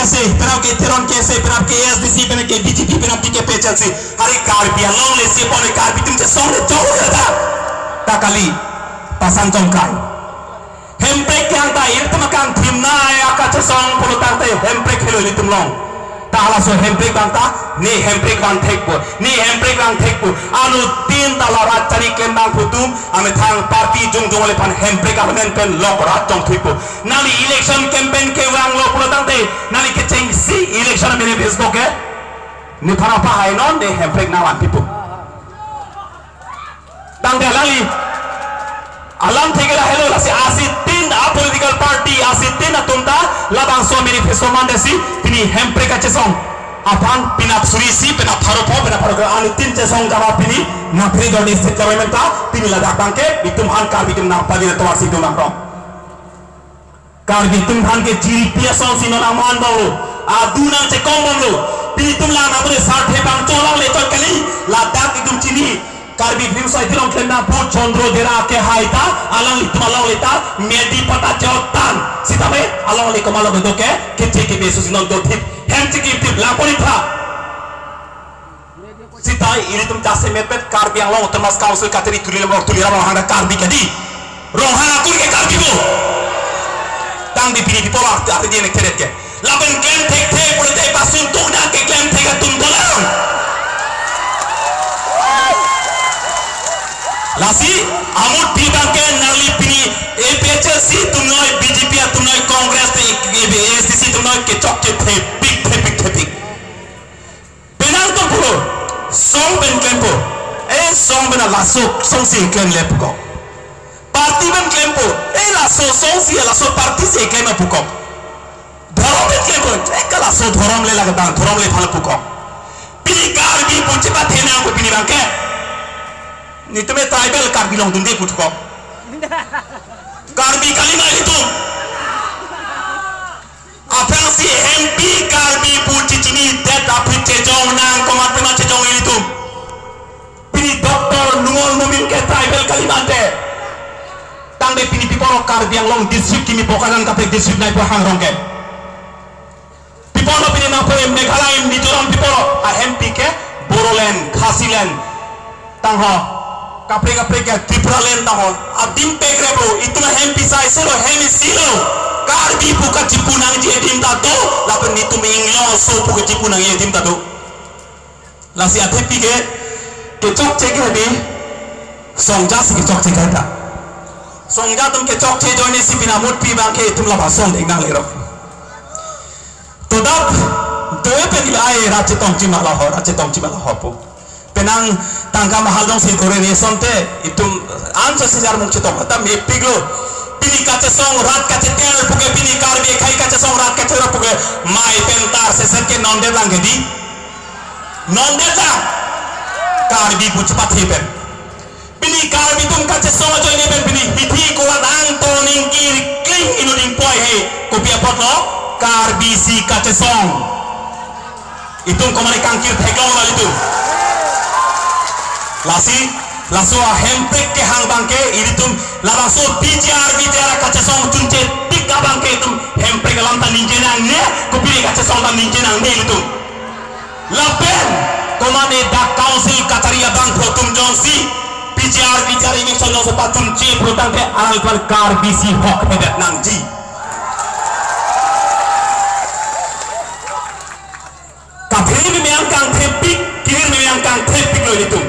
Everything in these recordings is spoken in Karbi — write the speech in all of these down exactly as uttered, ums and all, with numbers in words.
Si, penap ke Teron ke si, penap ke A S D C, penap ke B J P, penap ke P H L C. Hari Karbi Anglong le si, pone Karbi atum chesong le chong le ta. Ta kali, pasan chongkai. Hemprek yang ta, ilitum akangthim na, ya kachesong pulo tangte, hemprek helo ilitum along. Ta halaso hemprek abang ta, ne hemprek vangthekpo, ne hemprek vangthekpo. Anuttin ta la rat chari klem abang pu atum, amethang party jongjong le aphan hemprek amen pen lok rat chongthekpo. Nangli election campaign kevanglo pulo tangte, nangli kechengsi election manifesto ke, nephan apahai non ne hemprek nangvangpipo. Tangte alangli, alamthe ke lahelo, lasi asitin a political party, asitin atum ta labangso manifesto mandetsi, pini hemprek kachesong aphan penap suri isi, penap pharo pho, penap pharo kre-, anuttin chesong jama pini, nangpri dor ni state government ta, pini ladak abang ke, itum aphan Karbi atum nangpali na tovar si itum nangkrong. Karbi atum aphan ke chiripi asonsi non nangman bomlo. Adu nangchekom bomlo. Pini itum lang nangpune sarthe abang cholang le chot kali. Ladak itum chini. Karbi Film Society along klem nangpo Chandra Dera ke hai ta. Alanglitum along le ta. Medi pata chotan. Sitame along le komatlo kedo ke. Keche kebe susi non dothip. Hem chekiptip lang pori tha. Sita ilitum jasemet bet Karbi Anglong Autonomous Council kachari Tuliram Ronghang, Tuliram Ronghang ta Karbi kedi. Ronghang akur ke Karbi bo. Tangte pini people art art dia nek teret ke. Lapen klemthek the pulote pasun tuk nang keklem thek atum dolang. Lasi amutpi abang ke nangli pini A P H L C atum noi, B J P atum noi, Congress te, A S D C atum noi kechokche thepik, thepik, thepik. Penang atum pulo, song pen klempo, eh, song pen laso songsi klemle pukok. Party pen klempo, eh, laso songsi laso party si klem pukok. Dhorom pen klempo, eh, ka laso dhorom le lake abang, dhorom le aphan pukok. Pini Karbi pu chepathenang pu pini abang ke. Netum tribal Karbi Anglong dunde pu pukok. Karbi kalima netum. Aphrangsi M P Karbi pu chechinidet aphi chejong nang komat pima chejong ilitum. Pini Doctor Numal Momin ke tribal kalima te. Tangte pini people Karbi Anglong district kimi pokanan kaprek district nai po hangrong ke. People pini nangpo Meghalaya Mizoram people a M P ke Bodoland, Khasiland. Tangho, kaprek kaprek ke Tipraland tangho. Adim pekrep lo, itum hem pisai selo, hem isi lo. Karbi pu kachipu nangji adim ta do, lapen netum inglong so pu kachipu nangji adim ta do. Lasi athepi ke, kechokche ke di, songja si kechokche ke ta. Songja atum kechokche ajoine si pini amutpi abang ke itum labangso deng nang lerok. Todap, doe pen ila ai rat chetong chima laho, rat chetong chima laho pu. Penang tangka mahal jongsi dore ni sonte, itum anso sejar mung chetong, ta mepik lo. Pini kachesong rat kacheter puke, pini Karbi akhei kachesong rat kacheter puke, mai pen tar sesen ke non det lang ke di. Non det lang. Karbi pu chepathe pen. Pini Karbi atum kachesong ajoine pen pini hithi kola dang toning kiri kling inut ingpoi he. Kopi apotlo Karbi si kachesong. Itum komane kangkir theklong lo itum. Lasi, laso a hemprek kehang abang ke, ilitum labangso P G R, V G R kachesong chunche tik abang ke itum hemprek alam ta ningje nangne, kopine kachesong ta ningje nangne ilitum. Lapen, komane dak council kachari abang photum jongsi, P G R, V G R election jongsi pachunche putangte alangphan Karbi si hok hedet nangji. Kaphere meme angkang thepik, kehir meme angkang thepik lo ilitum.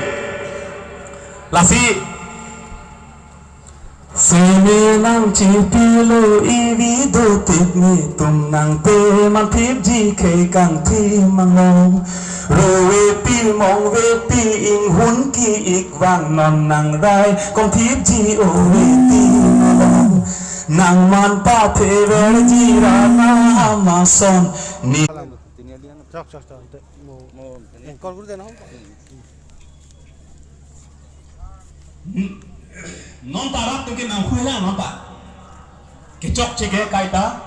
Lasi, seme nangchepilo ivi dotik netum nangte manthipji khei kangthim anglong. Rovepi mongvepi inghun ki-ik vang non nangrai kongthipji ove ti along. Nangman patheverji ra na mason ni. Chok, chok, chok. Mo, mo, anchor kuri dena ho. Non ta rat atum ke nangkhui lang non ta. Kechokche ke kaita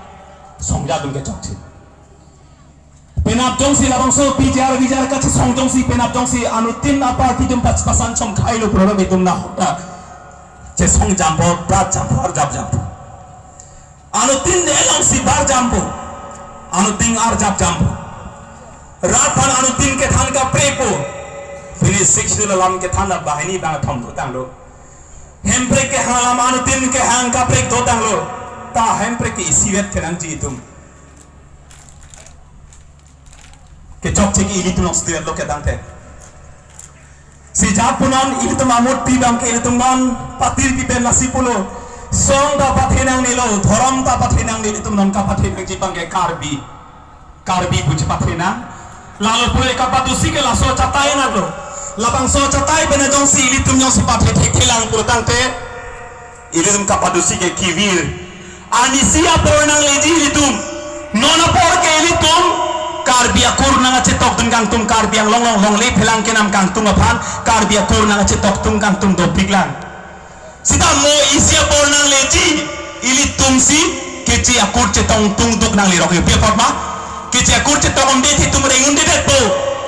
songja atum kechokche. Penap jongsi labangso P G R V G R kachesong jongsi penap jongsi anuttin aparty atum pas pasan chongkhai lo problem itum na hota. Chesong jampo, brat jampo, arjap jampo. Anuttin de alongsi bar jampo. Anuttin arjap jam. Rat aphan anuttin kethan kaprek po. Pini Sixth Schedule alam kethan la banghini bangkethom dotanglo. Hemprek kehang alam anuttin kehang kaprek dotanglo. Ta hemprek ke isivet kenangji itum. Kechokche ke ilitum along studio lo ketangte. Si japunon ilitum amutpi abangke ilitum non patirpi pen lasi pulo. Song ta pathenangnelo, dhorom ta pathenangne, ilitum non kapathenangji abangke Karbi. Karbi pu chepathenang. Lalo pule kapadosi ke laso achatai nanglo. Labangso achatai pen jongsi ilitum jongsi pathe thekthelang pulotangte, ilitum kapadosi ke kevir. Arnisi apor nangleji ilitum. Non apor ke ilitum Karbi akur nangchetokdun kangtung, Karbi Anglong along longle phelang kenam kangtung aphan Karbi akur nangchetokdun kangtung dopiklang. Sita mo isi apor nangleji ilitum si Keche akur chetongdun duk nanglerok yo, pi apot ma? Keche akur chetokdunde itum reng-undedetpo.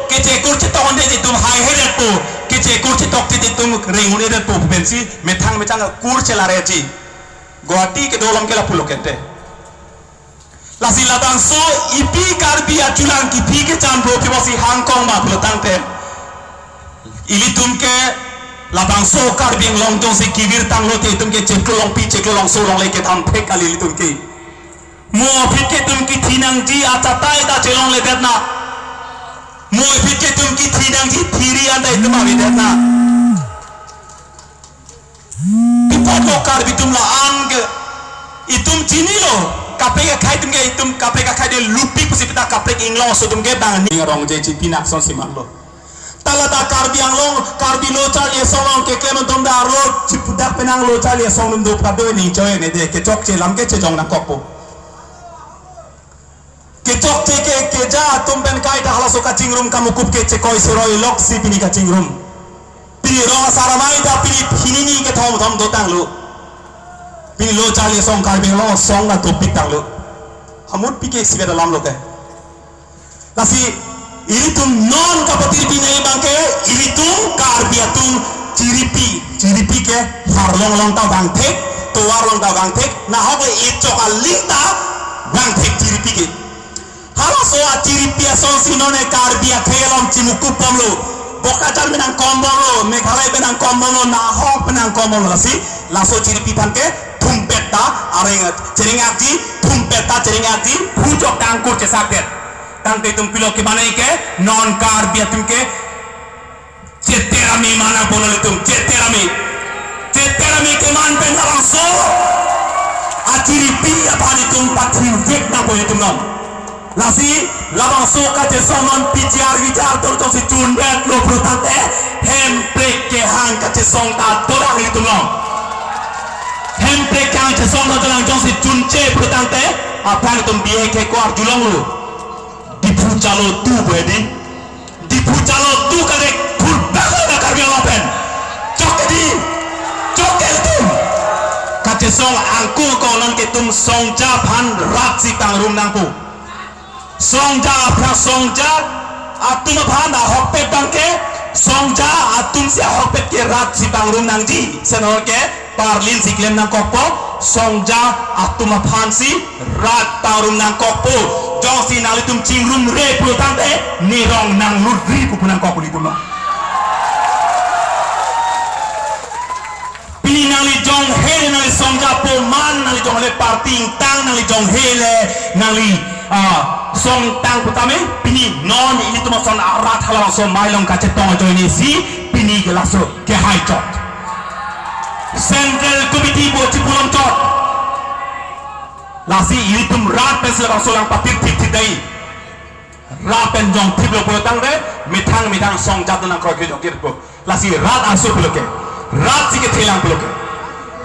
Keche akur chetokdunde itum haihedetpo. Keche akur chetokte itum reng-undedetpo pensi methang methang akur chelarji. Guwahati kedo along ke lapulo kente. Lasi labangso ipi Karbi achulang kipi kechan bro kibosi hangkong ma pulotangte, ilitum ke labangso Karbi Anglong jongsi kevir tanglote itum ke chiklo longpi chiklo longso longle kedam thek kali ilitum ke. Mo aphi ke itum kethenangji achatai ta chelongledet na. Mo aphi ke itum kethenangji thiri anta itum avedetna. Pi apot lo Karbi atum la-an ke itum chinilo, kaprek akhai atum ke itum kaprek akhai de lupik pusi pita kaprek inglong aso atum ke bang ni rong je chipi nakson si manlo. Ta lata Karbi Anglong, Karbi lo charli asong along keklem atum ta arlo chipudak penang lo charli asong atum do pado ning choi ne de kechokche alam ke chejong nangkokpo. Kechokche ke keja atum pen kaita halaso kachingrum kamukup ke chekoi suroi loksi pini kachingrum. Pini rong asar amei ta pini pini ni kethom thom dotanglo. Pini lo charli asong Karbi Anglong asong ta dopik tanglo. Amutpi ke isivet alam lo ke. Lasi ilitum non kapatirpi nai abangke ilitum Karbi atum chiripi, chiripi ke harlong along ta vangthek, tovar along ta vangthek, nahok le echok aling ta vangthek chiripi ke. Halaso achiripi asonsi non e Karbi akhei along chimukup bomlo. Bokajan pen nangkom bomlo, Meghalaya pen nangkom bomlo, nahok pen nangkom bomlo. Lasi laso chiripi aphan ke thumpet ta areng chereng-akji, thumpet ta chereng-akji, hujok ta angkur chesakdet. Tangte itum pilo ke mane ke non Karbi atum ke cheterami mana bono itum cheterami. Cheterami keman pen labangso achiripi aphan itum pathirvek nangpo itum non. Lasi labangso kachesong non P G R V G R tor jongsi chundet lo pulotangte Hemprek kehang kachesong ta dorang itum non. Hemprek kehang chesong ta dorang jongsi chunche pulotangte aphrang itum bihek ke ko arjulonglo. Diphu chalo tu bedi. Diphu chalo tu kadek thurpak na Karbi Anglong pen. Chok ke di. Chok ke itum. Kachesong angkung konon ke itum songja aphan rat si pangrum nangpo. Songja aphan songja atum aphan ahokpet abangke songja atum si ahokpet ke rat si pangrum nangji. Senor ke parlin si klem nangkokpo, songja atum aphan si rat pangrum nangkokpo. Jongsi nanglitum chingrumre pulotangte, nerong nanglutri pu pu nangkokpo itum lo. Pini nangli jonghe le nangli songja po man, nangli jonghe le party ingtang, nangli jonghe le nangli, ah, song tang putame, pini non ilitum ason arat halabangso amei along kachetong ajoine si, pini ke laso kehai chot. Central Committee bo chipulong chot. Lasi ilitum rat pen si labangso alam patir thip thip dai. Rat pen jongthiplo pulotangte, methang methang songja atum nangkroi ke jongkir po. Lasi rat aso pulo ke. Rat si kethelang pulo ke.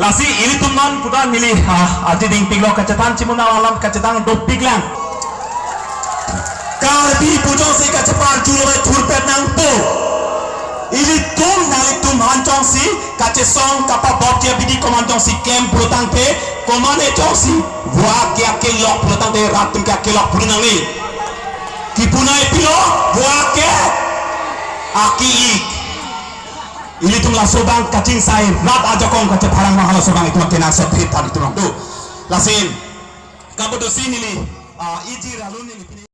Lasi ilitum non puta neli, ah, aji dingpiklo kachethan chimun alam kachethan dopiklang. Karbi pu jongsi kacheparjulo thurpet nangpo. Ilitum nanglitum aphan jongsi kachesong kapabop ke abidi komat jongsi klem pulotangte, komat e jongsi vua ke akelok pulotangte rat atum ke akelok pulo nangne. Kipunai pilo, vua ke aki-ik. Ilitum laso abang kachingsai rat ajakong kachepharang ma halaso abang itum akenangsot thit than itum rong do. Lason kapadosi neli Ah, iji ralo neli pini